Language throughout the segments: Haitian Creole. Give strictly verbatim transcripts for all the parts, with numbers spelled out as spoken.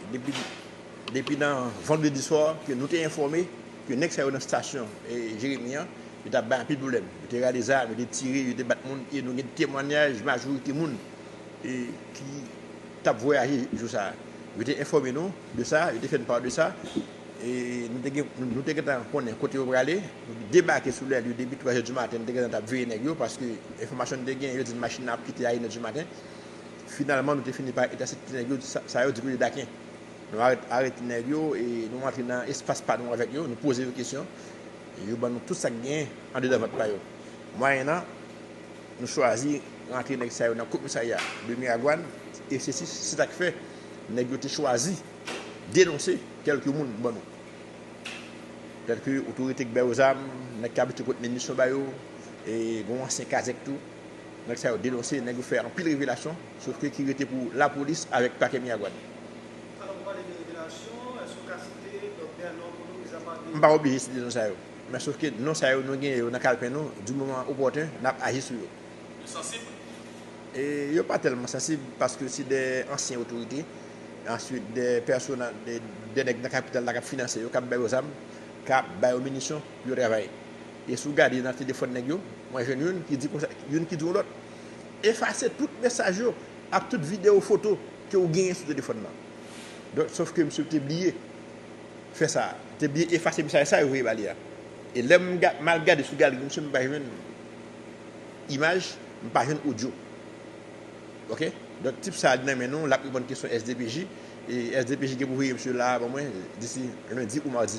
Depi, depi nan vandredi swa ke nou te enfòme ke nèg sa yo nan estasyon, e, Jeremi an, yo t ap bay anpil pwoblèm. Yo te rale zam, yo te tire, yo te bat moun, e nou gen temwanyaj majorite moun, e, ki t ap vwayaje jou sa a. Yo te enfòme nou de sa, yo te fè n pa de sa. E nou te gen, nou te gentan konnen kote yo prale. Nou debake sou lè yo depi twa zè di maten, nou te gentan t ap veye nèg yo, paske enfòmasyon nou te gen, yo di n machin nan ap kite a inè di maten. Finalman, nou te fini pa entèsepte nèg yo, sa, sa yo di ke yo daken. Nou arèt-, arete nèg yo e nou antre nan espas pa nou avèk yo, nou poze yo kesyon. Yo ban nou tout sa k genyen andedan vant pa yo. Mwayennan, nou chwazi rantre nèg sa yo nan komisarya de Miragwàn, e se, se, se sa k fè nèg yo te chwazi denonse kèlke moun ban nou. Tèlke otorite k ba yo zam, nèg k abite pot minisyon ba yo, e gen yon ansyen kazèk tou. Nèg sa yo denonse, nèg yo fè anpil revelasyon, sof ke ki rete pou lapolis avèk pakè Miragwàn. Alò, ou pale de revelasyon, èske ou ka site dòk dè non pou nou, mizapa de... M pa oblije site non sa yo. Men sof ke non sa yo, nou genyen yo nan kalpen nou, di moman opòten, n ap aji sou yo. Yo sansib? E yo pa tèlman sansib, paske se de ansyen otorite, answit de pèsona, de, de nèg nan kapital la k ap finanse yo, k ap ba yo zam, k ap ba yo minisyon pou yo travay. E si w gade nan telefòn nèg yo, mwen jwenn youn ki di konsa, youn ki di yon lòt, efase tout mesaj yo ak tout videyo, foto ke w genyen sou telefòn nan. Donk, sof ke misye te bliye fè sa. Te bliye efase mesaj sa yo voye ba li a. E lè m ga-, m al gade sou galri misye, m pa jwenn imaj, m pa jwenn odyo. Oke? Donk, tip sa a li nan men nou, l ap reponn kesyon S D P J. E S D P J gen pou voye misye la ban mwen disi lendi ou madi.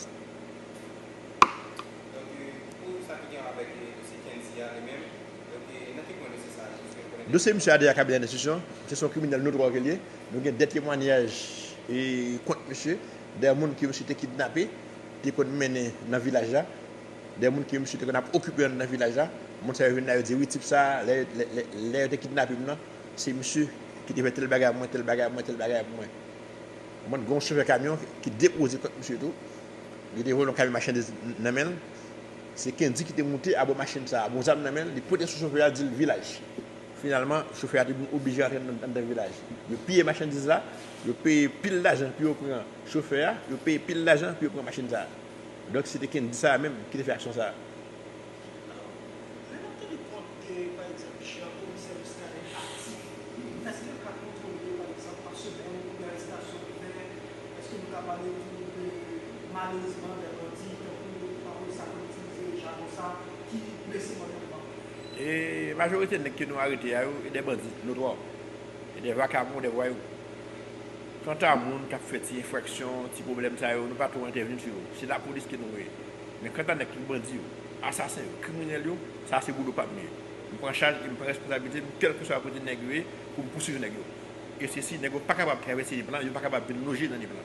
Donk, e, pou sa ki gen avèk, e, dosye Kendy a li menm, donk, e, nan ki pwen dosye sa a ye? Dosye misye a deja kabinè enstriksyon. Se yon kriminèl notwa ke l ye. Nou gen de temwanyaj, e, kont misye, de moun ke misye te kidnape, te konn mennen nan vilaj la, de moun ke misye te konn ap okipe anndan vilaj la. Moun sa yo vin la, yo di, wi, tip sa, lè, lè, lè, lè yo te kidnape m nan, se misye ki te fè tèl bagay pou mwen, tèl bagay pou mwen, tèl bagay pou mwen. Mwen, gen yon chofè kamyon ki depoze kont misye tou. Li te vòlè yon kamyon machandiz nan men l. Se Kendy ki te moute abò machin sa a, gon zam nan men l, li pote sou chofè a, di l vilaj. Finalman, chofè a te vin oblije antre nan, anndan vilaj. Yo piye machandiz la, yo peye pil lajan pou yo pran chofè a, yo peye pil lajan pou yo pran machin sa a. Donk, se te Kendy sa a menm ki te fè aksyon sa a. Alò, lè n ap tande kont de, pa egzanp, jan komisè Muscadin aktif, èske l ka kontwole, pa egzanp, pa semèn, konbyen arestasyon l fè? Èske nou ka pale tou de, malerezman, de bandi, tankou pawòl sa konn itilize, jagon sa, ki blese mòtèlman? E majorite nèg ke nou arete a yo, e de bandi notwa. E de vakabon, de vwayou. Kanta moun k ap fè ti enfraksyon, ti pwoblèm sa yo, nou pa twò entèvni sou yo. Se lapolis ke nou voye. Men kanta nèg ki bandi yo, asasen yo, kriminèl yo, sa se boulot pa m li ye. M pran chaj e m pran responsablite m, kèlkeswa kote nèg yo ye, pou m pouswiv nèg yo. E se si nèg yo pa kapab travèse Nip lan, yo pa kapab vin loje nan Nip lan.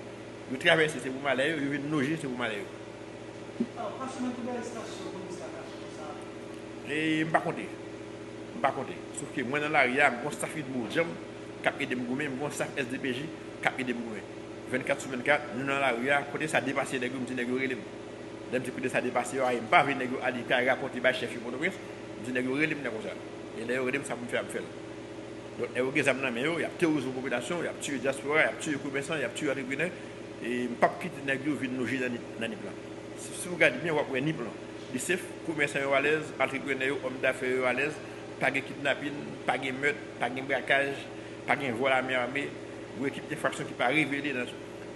Yo travèse, se pou malè yo, yo vin loje, se pou malè yo. Alò, pa semèn konbyen arestasyon polis la ka fè konsa? E m pa konte. M pa konte. Sof ke mwen nan lari a, m gon staf Idmo Djanm k ap ede m goumen, m gon staf S D P J k ap ede m goumen. Vennkat sou vennkat, nou nan lari a, kote sa depase nèg yo, m di nèg yo rele m. Lè m di kote sa depase yo, a, m pa vle nèg yo ale kay rakonte bay chèf yo Pòtoprens, m di nèg yo rele m lè konsa. E lè yo rele m, sa pou m fè, a m fè l. Donk, nèg yo gen zam nan men yo, y ap terorize yon popilasyon, y ap tiye dyaspora, y ap tiye komèsan, y ap tiye antreprenè. E m p ap kite nèg yo vin loje nan Nip, nan Nip lan. Si, si w gade byen, w ap wè Nip lan. Li sef, komèsan yo alèz, antreprenè yo, òm dafè yo alèz, pa gen kidnapin, pa gen mèt, pa gen brakaj, pa gen vòl ame ame, yon ekip enfraksyon ki pa revele nan,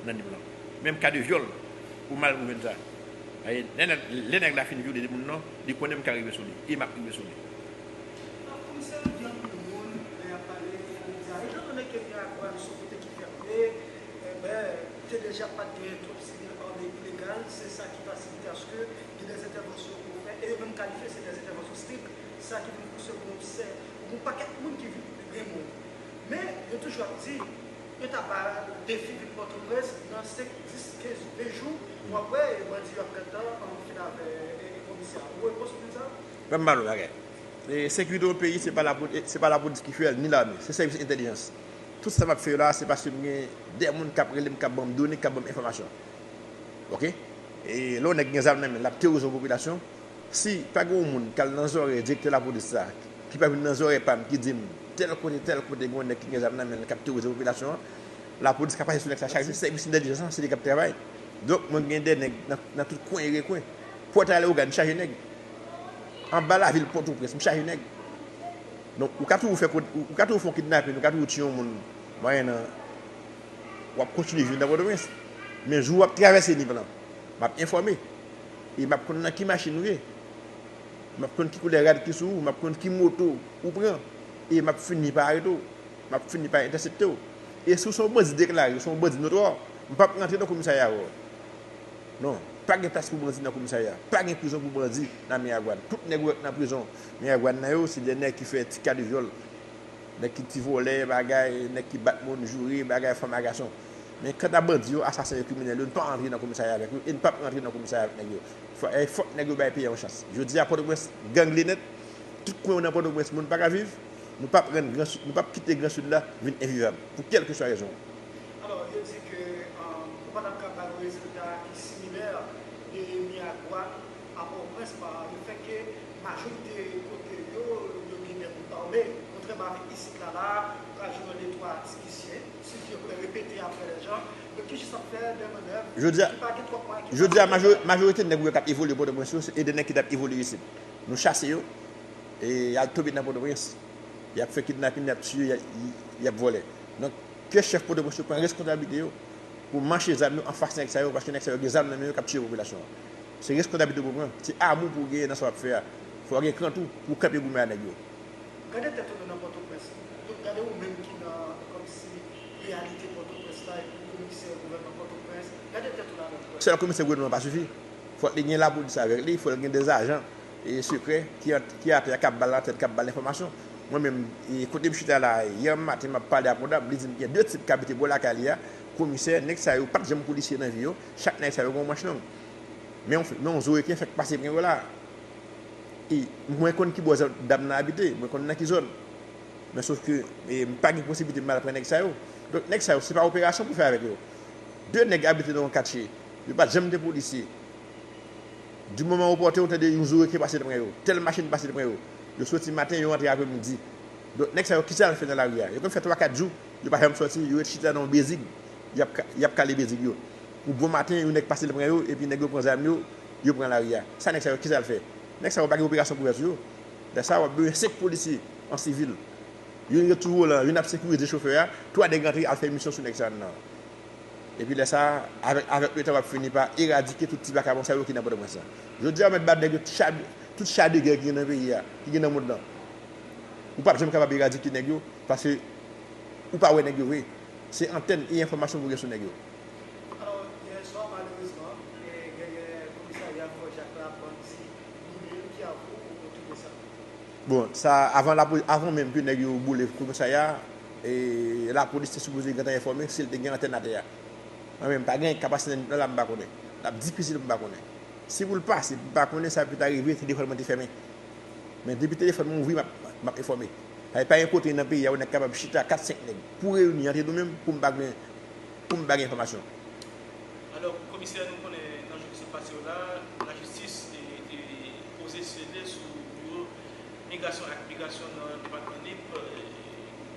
nan Nip lan. Menm ka de vyòl, ou mal pou jwenn sa. Lè nèg, lè nèg la fin vyole de moun nan, li konnen m ka rive sou li, e m ap rive sou li. Komisè, gen anpil moun, lè y ap pale, y ap di, a, etan done ke Miragwàn se yon kote ki fèmen, enben, te deja pa t gen twòp sivil ame ilegal, se sa ki fasilite aske gen dèzentèvansyon pou yo fè, e yo menm kalifye se dèzentèvansyon strik, sa ki vin pouse pou yon sè, pou yon pakèt moun ki vin renmen. Men, yo toujou ap di, yo ta ba defi vil Pòtoprens nan senk, dis, kenz, ven jou, w ap wè bandi yo ap gentan anfile avè, e, e, komisè a. Ou repons pou sa? Ban m ba nou bagay. E, sekirite yon peyi, se pa lapoli-, se pa lapolis ki fè l, ni lame. Se sèvis entèlijans. Tout sa m ap fè yo la, se paske m gen de moun k ap rele m, k ap ban m done, k ap ban m enfòmasyon. Oke? E lè yon nèg gen zam nan men l, l ap terorize yon popilasyon, si pa gen yon moun k al nan zòrèy direktè lapolis la, ki pa vin nan zòrèy pa m, ki di m, tèl kote, tèl kote, gen yon nèg ki gen zam nan men l, k ap terorize popilasyon an, Lapolis ka pase sou nèg sa chak jou, se sèvis entèlijans lan, se li k ap travay. Donk, mwen gen de nèg nan, nan tout kwen e rekwen. Pòt a Leyogàn, m chaje nèg. Anba lavil Pòtoprens, m chaje nèg. Donk, ou ka toujou fè, ou ka toujou fè yon kidnapin, ou ka toujou tiye yon moun, mwayennan w ap kontinye viv nan Pòtoprens. Men jou w ap travèse Nip lan, m ap enfòme. E m ap konn nan ki machin ou ye. M ap konn ki koulè rad ki sou ou, m ap konn ki moto ou pran. E m ap fini pa arete w. M ap fini pa entèsepte w. E si w se yon bandi deklare, w se yon bandi notwa, m p ap rantre nan komisarya avè w. Non, pa gen plas pou bandi nan komisarya. Pa gen prizon pou bandi nan Miragwàn. Tout nèg ou wè k nan prizon Miragwàn nan yo, se de nèg ki fè ti ka de vyòl. Nèg ki ti vòlè, bagay, nèg ki bat moun, joure, bagay, fanm a gason. Men kanta bandi yo, asasen yo, kriminèl yo, n pa rantre nan komisarya avèk yo, e n p ap rantre nan komisarya avèk nèg yo. Fò, e fòk nèg yo bay peyi a yon chans. Jodi a, Pòtoprens gangle nèt. Tout kwen yo nan Pòtoprens, moun pa ka viv. Nou p ap rann Gran Sid, nou p ap kite Gran Sid la vin envivab, pou kèlkeswa rezon. Alò, yo di ke, euh, ou pa t ap ka ba yon rezilta ki similè de Miragwàn a Pòtoprens, pa le fè ke majorite kote yo, yo gen de gwoup ame. Kontrèman avèk isit la, la, ou ka jwenn de twa ti misye, sifi pou repete apre lè jan, men ki jis ap fè de mannèv ki pa gen twòp mwayen, ki pa gen twòp mwayen. Jodi a, majorite nèg ou wè k ap evolye Pòtoprens yo, se de nèg ki t ap evolye isit. Nou chase yo, e y al tonbe nan Pòtoprens. Y ap fè kidnapin, y ap tiye, y ap, y ap vòlè. Donk, ke chèf Pòtoprens yo pran reskonsablite yo pou manche zam yo anfas nèg sa yo, paske nèg sa yo gen zam nan men yo k ap tiye popilasyon an. Se reskonsablite pou w pran, se amou pou w genyen nan sa w ap fè a. Fò w gen kran tou pou w kanpe goumen ak nèg yo. Gade tèt ou nan Pòtoprens. Donk, gade ou menm ki nan, kòmsi, reyalite Pòtoprens la, epi komisè gouvènman Pòtoprens. Gade tèt ou la menm. Sèl komisè gouvènman pa sifi. Fòk li gen lapolis avèk li, fòk li gen de ajan e sekrè ki, ki atè a, k ap ba l antèn, k ap ba l enfòmasyon. Mwen menm, e, kote m chita la, yè maten, m ap pale ak yon dam, li di m gen de tip k abite bò lakay li a, komisè, nèg sa yo pa t janm polisye nan vi yo, chak nèg sa yo gen yon manch long. Men yon, men yon zo reken fèk pase pran yo la. E mwen konn ki bò dam nan abite, mwen konn nan ki zòn. Men sof ke, e, m pa gen posiblite m al pran nèg sa yo. Donk, nèg sa yo, se pa operasyon pou fè avèk yo. De nèg abite nan yon katye, yo pa t janm te polisye. Di moman opòten, ou tande yon zo reken pase pran yo, tèl machin pase pran yo. Yo soti maten, yo rantre apremidi. Donk, nèg sa yo, kisa y al fè nan lari a? Yo konn fè twa, kat jou, yo pa janm sòti, yo ret chita nan yon bezig, y ap ka-, y ap kale bezig yo. Pou bon maten, yon nèg pase l pran yo, epi nèg yo pran zam yo, yo pran lari a. Sa nèg sa yo, kisa y al fè? Nèg sa yo pa gen operasyon pou fè sou yo. Lè sa a, w ap bezwen senk polisye an sivil. Youn ret sou volan, youn ap sekirize chofè a, twa nèg rantre al fè misyon sou nèg sa yo nan. Epi lè sa a, avèk, avèk letan, w ap fini pa eradike tout ti vakabon sa yo ki nan Pòtoprens lan. Jodi a, w mèt bat nèg yo tout cha, tout cha de gè ki gen nan peyi a, ki gen nan mond lan. Ou p ap janm kapab eradike nèg yo, paske ou pa wè nèg yo vre. Se antèn e enfòmasyon pou gen sou nèg yo. Alò, yè swa, malerezman, e, genyen komisarya Fò Jak la, bandi boule l, ki avou ou, ou twouve sa? Bon, sa, avan lapo-, avan menm ke nèg yo boule komisarya a, e, lapolis te sipoze gentan enfòme si l te gen antèn atè a. Mwen menm, pa gen kapasite nan la, m pa konnen. L ap difisil pou m pa konnen. Si pou l pase, pou m pa konnen, sa pita rive, telefòn mwen te fèmen. Men depi telefòn mwen ouvri, m ap, m ap enfòme. Sa vle di pa gen kote nan peyi a ou nèg kapab chita kat, senk nèg pou reyini antre nou menm, pou m pa gen, pou m pa gen enfòmasyon. Alò, komisè, nou konnen nan jou ki sot pase yo la, lajistis te, te poze sele sou biwo migrasyon ak migrasyon nan depatman Nip, e,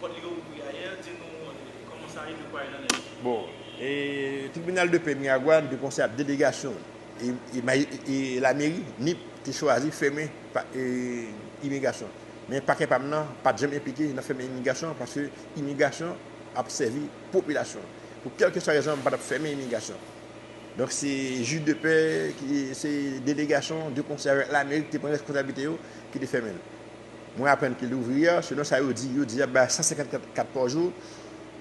pòt li yo ouvri ayè, di nou, e, kòman sa ye, nou kwè nan nèg. Bon, e, tribinal de pè Miragwàn te panse ap delegasyon e, e, e lameri Nip te chwazi fèmen pa, e, imigrasyon. Men pakè pa m nan pa t janm enplike nan fèmen imigrasyon, paske imigrasyon ap sèvi popilasyon. Pou kèlkeswa rezon, m pa t ap fèmen imigrasyon. Donk, se jij de pè, ki, se delegasyon de konsèy avèk lameri ki te pran responsablite yo, ki te fèmen l. Mwen aprann ke l ouvri yè, selon sa yo di, yo di y ap bay san senkant kat pa jou.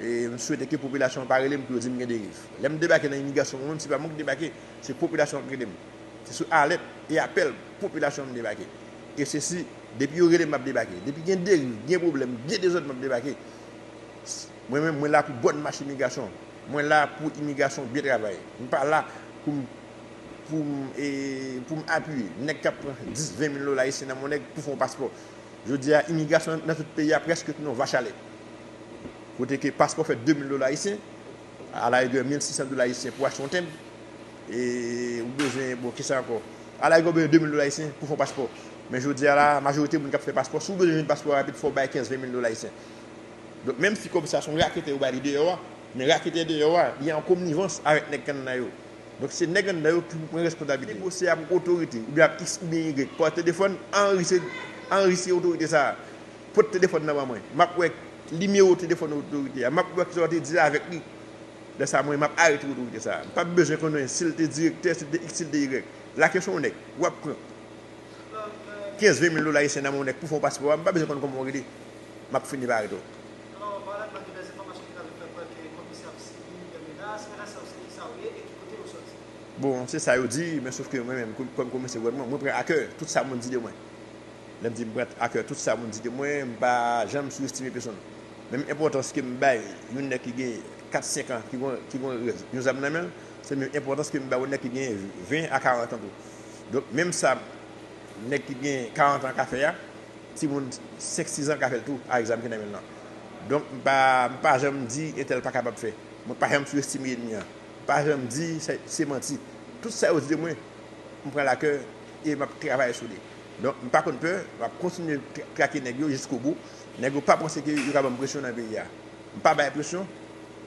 E m swete ke popilasyon an pa rele m pou yo di m gen deriv. Lè m debake nan imigrasyon, mwen menm, se pa mwen ki debake, se popilasyon an ki rele m. Se sou alèt e apèl popilasyon an m debake. E se si, depi yo rele m, m ap debake. Depi gen deriv, gen pwoblèm, gen dezòd, m ap debake. Mwen menm, mwen la pou bòn mach imigrasyon. Mwen la pou imigrasyon byen travay. M pa la pou m, pou m, e, pou m apiye nèg k ap pran dis, ven mil dola ayisyen nan men yon nèg pou fè yon paspò. Jodi a, imigrasyon nan tout peyi a prèske tounen yon vach alè. Kote ke paspò fè de mil dola ayisyen, alarigè mil sis san dola ayisyen pou achte yon tenb. E ou bezwen, bon, kisa ankò? Alarigè ou bezwen de mil dola ayisyen pou fè yon paspò. Men jodi a la, majorite moun k ap fè paspò, si w bezwen jwenn paspò rapid, fò w bay kenz, ven mil dola ayisyen. Donk, menm si kòb sa se yon raketè yo bay li deyò a, Men raketè deyò a, li an konivans avèk nèg k anndan yo. Donk, se nèg anndan yo ki pou pran responsablite. Negosye ak otorite, oubyen ak X oubyen Y, pa telefòn, anrejistre, anrejistre otorite sa a. Pote telefòn nan ban mwen. M ap wè nimewo telefòn otorite a. M ap wè kisa w te di avèk li. Lè sa a, mwen, m ap arete otorite sa a. M p ap bezwen konnen si l te direktè, si l te X, si l te Y. Lake sou yon nèg, w ap pran kenz, ven mil dola ayisyen nan men yon nèg pou fè yon paspò a, m pa bezwen konn kòman w rele. M ap fini pa arete w. Alò, Marlène, mwen gen dè enfòmasyon ki ta vin fè kwè ke komisè ap sibi yon menas. Menas sa yo, se kisa yo ye e ki kote yo sòti? Bon, se sa yo di, men sof ke mwen menm, kòm, kòm komisè gouvènman, mwen pran a kè tout sa moun di de mwen. Lè m di m pran a kè tout sa moun di de mwen, m pa janm sou-estime pèsonn. Menm enpòtans ke m bay yon nèg ki gen kat, senk an, ki gon, ki gon yon zam nan men l, se menm enpòtans ke m bay yon nèg ki gen ven a karant an tou. Donk, menm sa nèg ki gen karant an ka fè a, timoun senk, sis an ka fè l tou, ak zam ki nan men l lan. Donk, m pa, m pa janm di entèl pa kapab fè. Mwen pa janm sou-estime ènmi an. M pa janm di se, se manti. Tout sa yo di de mwen, m pran l a kè e m ap travay sou li. Donk, m pa konn pè, m ap kontinye tra-, trake nèg yo jiskobou. Nèg yo pa panse ke yo ka ban m presyon nan peyi a. M pa bay presyon,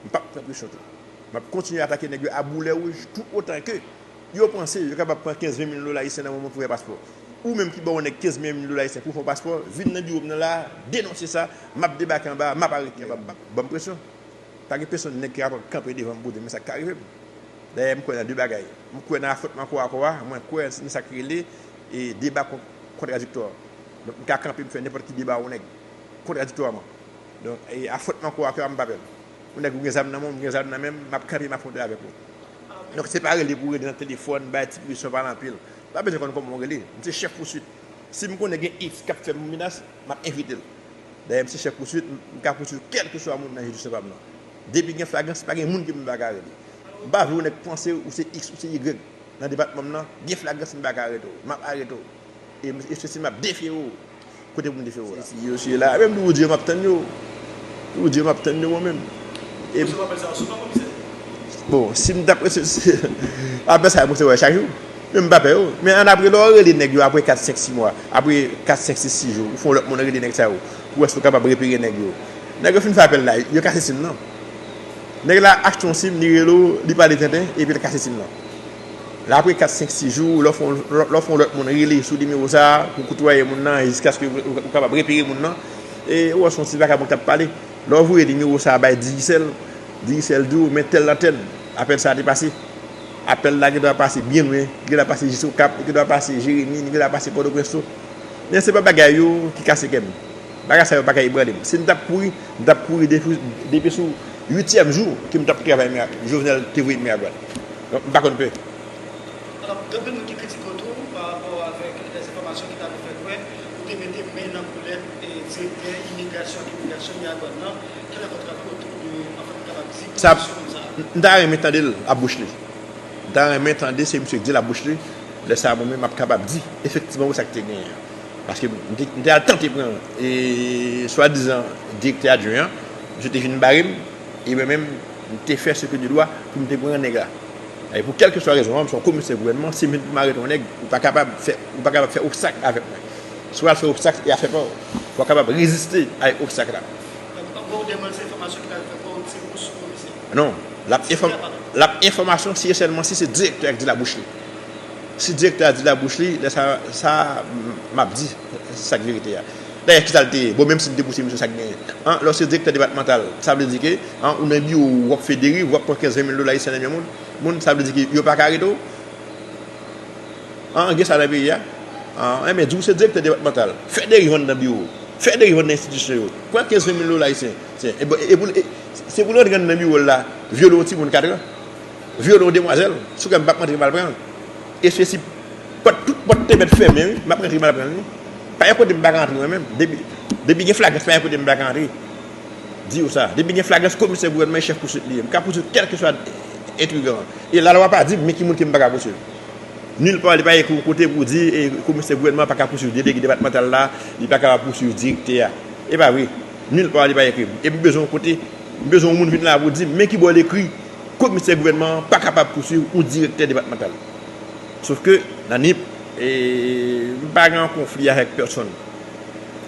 m p ap pran presyon tou. M ap kontinye atake nèg yo a boulè wouj toutotan ke yo panse yo kapab pran kenz, ven mil dola ayisyen nan men mwen pou fè paspò. Ou menm ki ba yon nèg kenz, ven mil dola ayisyen pou fè yon paspò, vin nan biwo m nan la, denonse sa, m ap debake anba, m ap arete, m ap ban m presyon. Pa gen pèsonn nèg ki kapab kanpe devan m pou di m men sa k ka rive m. Dayè, m kwè nan de bagay. M kwè nan afwontman kò a kò a, mwen kwè nan sa k rele e deba kon-, kontradiktwa. Donk, m ka kanpe, m fè nenpòt ki deba a yon nèg, kontradiktwaman. Donk, e afwontman kò a kò a, m pa pè l. Yon nèg ou gen zam nan men w, m gen zam nan men m, m ap kanpe, m afwonte avèk ou. Donk, se pa rele pou rele nan telefòn, bay ti presyon, pale anpil. M pa bezwen konn kòman w rele. M se chèf pouswit. Si m konnen gen X k ap fè m menas, m ap evite l. Dayè, m se chèf pouswit, m, m ka pouswiv kèlkeswa moun nan jirisdiksyon pa m nan. Depi gen flagrans, pa gen moun ke m pa ka rele. M pa vle yon nèg panse ou se X, ou se Y nan depatman m nan, gen flagrans, m pa ka arete w. M ap arete w. E m, e se si m ap defye w kote pou m defye w la. Si yo, si yo la, menm Doudou di yo m ap tann yo. Doudou di yo m ap tann yo mwen menm. E Ou se apèl sa yo souvan, komisè? Bon, si m t ap rese apèl sa yo, mwen se wè chak jou. Men m pa pè yo. Men annapre, lè w rele nèg yo apre kat, senk, sis mwa, apre kat, senk, sis, sis jou, ou fè yon lòt moun rele nèg sa yo pou wè si w kapab repere nèg yo. Nèg yo fin fè apèl la, yo kase sim nan. Nèg la achte yon sim, li rele w, li pale tenten, epi l kase sim nan. La apre kat, senk, sis jou, lè w fè yon, lè w fè yon lòt moun rele sou nimewo sa a pou koutwaye moun nan jiskaske ou, ou, ou kapab repere moun nan, e ou wè se yon ti vakabon k t ap pale. Lè w voye nimewo sa a bay Digicel, Digicel di w, men tèl antèn, apèl sa a te pase. Apèl la gendwa pase byen lwen, li gendwa pase jis Okap, li gendwa pase Jeremi, li gendwa pase Pòtoprens tou. Men se pa bagay yo ki kase kè m. Bagay sa yo pa ka ebranle m. Si m t ap kouri, m t ap kouri depi, depi sou uityèm jou ke m t ap travay Mira-, Jovenel te voye m Miragwàn. Donk, m pa konn pè. Alò, gen anpil moun ki kritike w tou pa rapò avèk dèzenfòmasyon ki ta vle fè kwè ou te mete men nan koulè, e, direktè imigrasyon ak imigrasyon Miragwàn nan. Quel est votre avis autour de, anfen, ou kapab di, sa, pozisyon moun sa a? M ta renmen tande l ak bouch li. M ta renmen tande se misye k di l ak bouch li. Lè sa a, mwen menm, m ap kapab di efektivman wi sa k te genyen an. Paske m te, m te al tante pran, e, swadizan direktè adjwen an, misye te vin bare m, e mwen menm, m te fè ce que de droit pou m te pran nèg la. E pou kèlkeswa rezon an, m se yon komisè gouvènman, si m vin pou m arete yon nèg, ou pa kapab fè, ou pa kapab fè obstak avèk mwen. Si w al fè obstak, e afè pa w. Fò w kapab reziste avèk obstak la. Donk, an gwo, ou demanti enfòmasyon ki ta fè kwè ou tire kous sou komisè. Non, l ap enfòm-, l ap enfòmasyon si e sèlman si se direktè a k di l ak bouch li. Si direktè a di l ak bouch li, lè sa, sa, m, m ap di, se sa k verite a. Dayè, kisa l te ye? Bon, menm si m te pouse misye, sa k genyen? An, lè w se direktè depatmantal, sa vle di ke, an, ou nan biwo w, w ap fè deriv, w ap pran kenz, ven mil dola ayisyen nan men moun, moun, sa vle di ke yo pa ka arete w? An, gen sa nan peyi a? An, enben, di w se direktè depatmantal. Fè deriv anndan biwo w. Fè deriv anndan enstitisyon yo. Pran kenz, ven mil dola ayisyen. Se, e, e pou, e, se pou l rantre anndan biwo l la, vyole yon timoun kat an, vyole yon demwazèl, si w kwè m p ap rantre m al pran l. E se si pòt, tout pòt te mèt fèmen, wi, m ap rantre m al pran l, wi. Pa gen kote m pa ka rantre mwen menm. Depi, depi gen flagrans, pa gen kote m pa ka rantre. Di w sa. Depi gen flagrans, komisè gouvènman e chèf pouswit li ye. M ka pouswiv kèlkeswa entrigan an. E lalwa pa di m men ki moun ke m pa ka pouswiv. Nil pa, li pa ekri yon kote pou di, e, komisè gouvènman pa ka pouswiv delege depatmantal la, li pa kapab pouswiv direktè a. E pa vre. Nil pa, li pa ekri. E m bezwen yon kote, m bezwen yon moun vin la pou di m men ki bò l ekri komisè gouvènman an pa kapab pouswiv yon direktè depatmantal. Sof ke nan Nip, e, m pa gen yon konfli avèk pèsonn.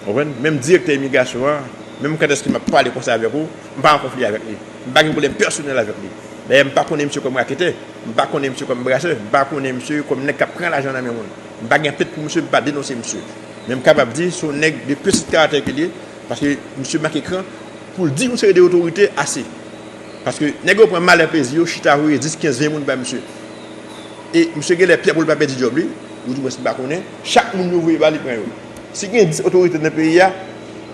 Konprann? Menm direktè imigrasyon an, Menm kantèske m ap pale konsa avèk ou, m pa an konfli avèk li. M pa gen pwoblèm pèsonèl avèk li. Dayè, m pa konnen misye kòm raketè, m pa konnen misye kòm brasè, m pa konnen misye kòm nèg k ap pran lajan nan men moun. M pa gen pent pou misye, m pa denonse misye. Men m kapab di se yon nèg de pitit karaktè ke li ye, paske misye manke kran pou l di yon seri de otorite ase. Paske nèg yo pran malè plezi yo, chita voye dis, kenz, ven moun ba misye. E misye genlè pè pou l pa pèdi djòb li, ou di mwen si m pa konnen, chak moun yo voye ba li pran yo. Si gen dis otorite nan peyi a,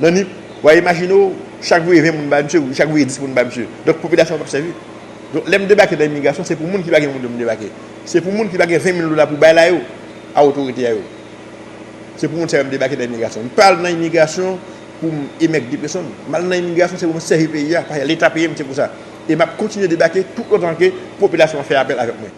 nan nip, w a imajine w, chak voye ven moun ba misye, chak voye dis moun ba misye. Donk popilasyon an p ap sèvi. Donk lè m debake nan imigrasyon, se pou moun ki pa gen moun yo m debake. Se pou moun ki pa gen ven mil dola pou bay la yo, a otorite a yo. Se pou moun sa yo m debake nan imigrasyon. M pa al nan imigrasyon pou m emèg depresyon m. M al nan imigrasyon se pou m sèvi peyi a, paske Leta peye m se pou sa. E m ap kontinye debake toutotan ke popilasyon an fè apèl avèk mwen.